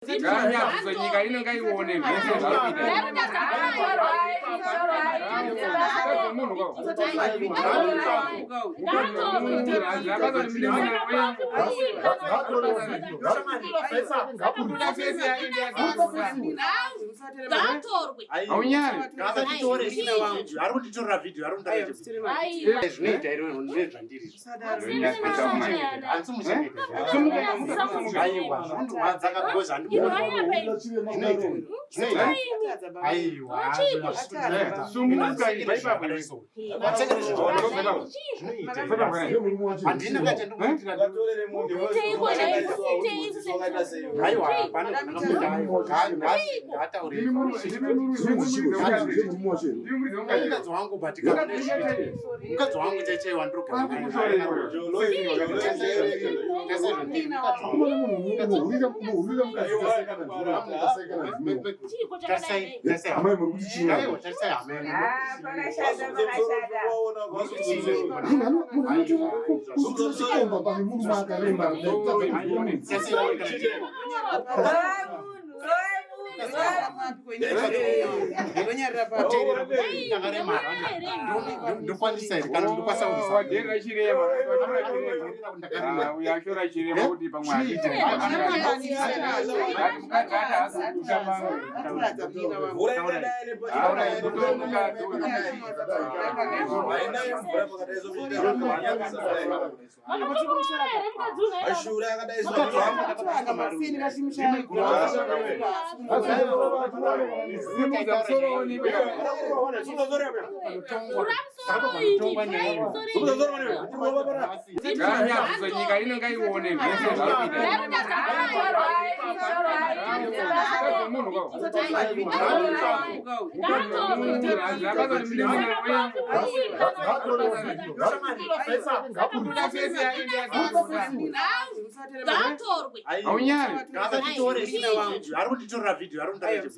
Nganyadziswe nyika ino ngaione zvese zvakuita. Munhu kwa. Haunyari. Ari kunditorera vhidhiyo, ari kunditorera zvinoita iro ndezvandiri. Mukadzi wangu but mukadzi wangu chaichai wandiri ndokwanisa here kana ndokwanisa Wadherera chirema. Ah, uyo ashora chirema kuti pamwe handiti. Mukadzi ati haasi kutuka pamwe. Aura kutora mukadzi uyu. Simudza musoro uonekwe. Nganyadziswe nyika ino ngaione zvese zvakuita. Munhu kwa. Haunyari. Ari kunditorera vhidhiyo, ari kunditorera.